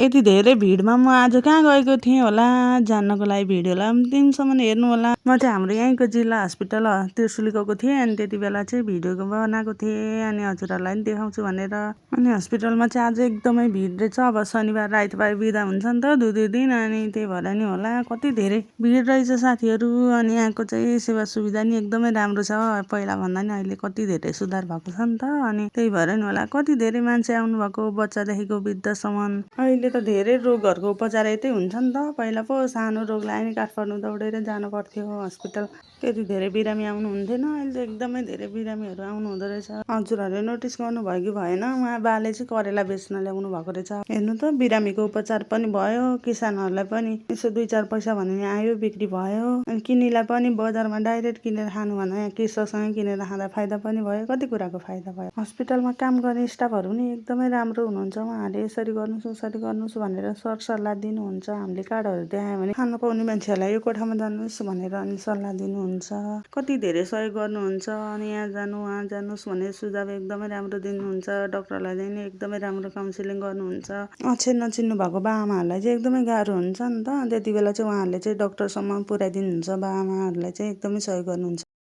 यति धेरै भिडमा म आज कहाँ गएको थिएँ होला जान्नको लागि भिडियोलाई अन्तिमसम्म हेर्नु होला। म चाहिँ हाम्रो यहीँको जिल्ला हस्पिटल त्रिशुली गएको थिएँ अनि त्यति बेला चाहिँ भिडियो बनाएको थिएँ अनि हजुरहरूलाई पनि देखाउँछु भनेर। अनि हस्पिटलमा चाहिँ आज एकदमै भिड रहेछ। अब शनिबार आइतबार बिदा हुन्छ नि त दुई दिन अनि त्यही भएर नि होला कति धेरै भिड रहेछ साथीहरू। अनि यहाँको चाहिँ सेवा सुविधा नि एकदमै राम्रो छ। पहिला भन्दा नि अहिले कति धेरै सुधार भएको छ नि त अनि त्यही भएर नि होला कति धेरै मान्छे आउनुभएको बच्चादेखिको वृद्धसम्म। अहिले त धेरै रोगहरूको उपचार यतै हुन्छ नि त। पहिला पो सानो रोग लाग्यो नि काठमाडौँ दौडेर जानु पर्थ्यो हस्पिटल। त्यति धेरै बिरामी आउनु हुन्थेन। अहिले त एकदमै धेरै बिरामीहरू आउनु हुँदो रहेछ। हजुरहरूले नोटिस गर्नुभयो कि भएन उहाँ बाले चाहिँ करेला बेच्न ल्याउनु भएको रहेछ। हेर्नु त बिरामीको उपचार पनि भयो किसानहरूलाई पनि यसो 2-4 पैसा भने आयो बिक्री भयो। अनि किन्नेलाई पनि बजारमा डाइरेक्ट किनेर खानु भन्दा यहाँ कृषकसँग किनेर खाँदा फाइदा पनि भयो कति कुराको फाइदा भयो। हस्पिटलमा काम गर्ने स्टाफहरू पनि एकदमै राम्रो हुनुहुन्छ। उहाँहरूले यसरी गर्नुहोस् उसरी गर्नुहोस् भनेर सरसल्लाह दिनुहुन्छ। हामीले कार्डहरू देखायो भने खान पाउने मान्छेहरूलाई यो कोठामा जानुहोस् भनेर अनि सल्लाह दिनुहुन्छ। कति धेरै सहयोग गर्नुहुन्छ। अनि यहाँ जानु उहाँ जानुहोस् भनेर सुझाव एकदमै राम्रो दिनुहुन्छ। डक्टरलाई पनि एकदमै राम्रो काउन्सिलिङ गर्नुहुन्छ। अक्षर नचिन्नु भएको बाआमाहरूलाई चाहिँ एकदमै गाह्रो हुन्छ नि त। त्यति बेला चाहिँ उहाँहरूले चाहिँ डक्टरसम्म पुर्याइदिनुहुन्छ। बाआमाहरूलाई चाहिँ एकदमै सहयोग गर्नुहुन्छ।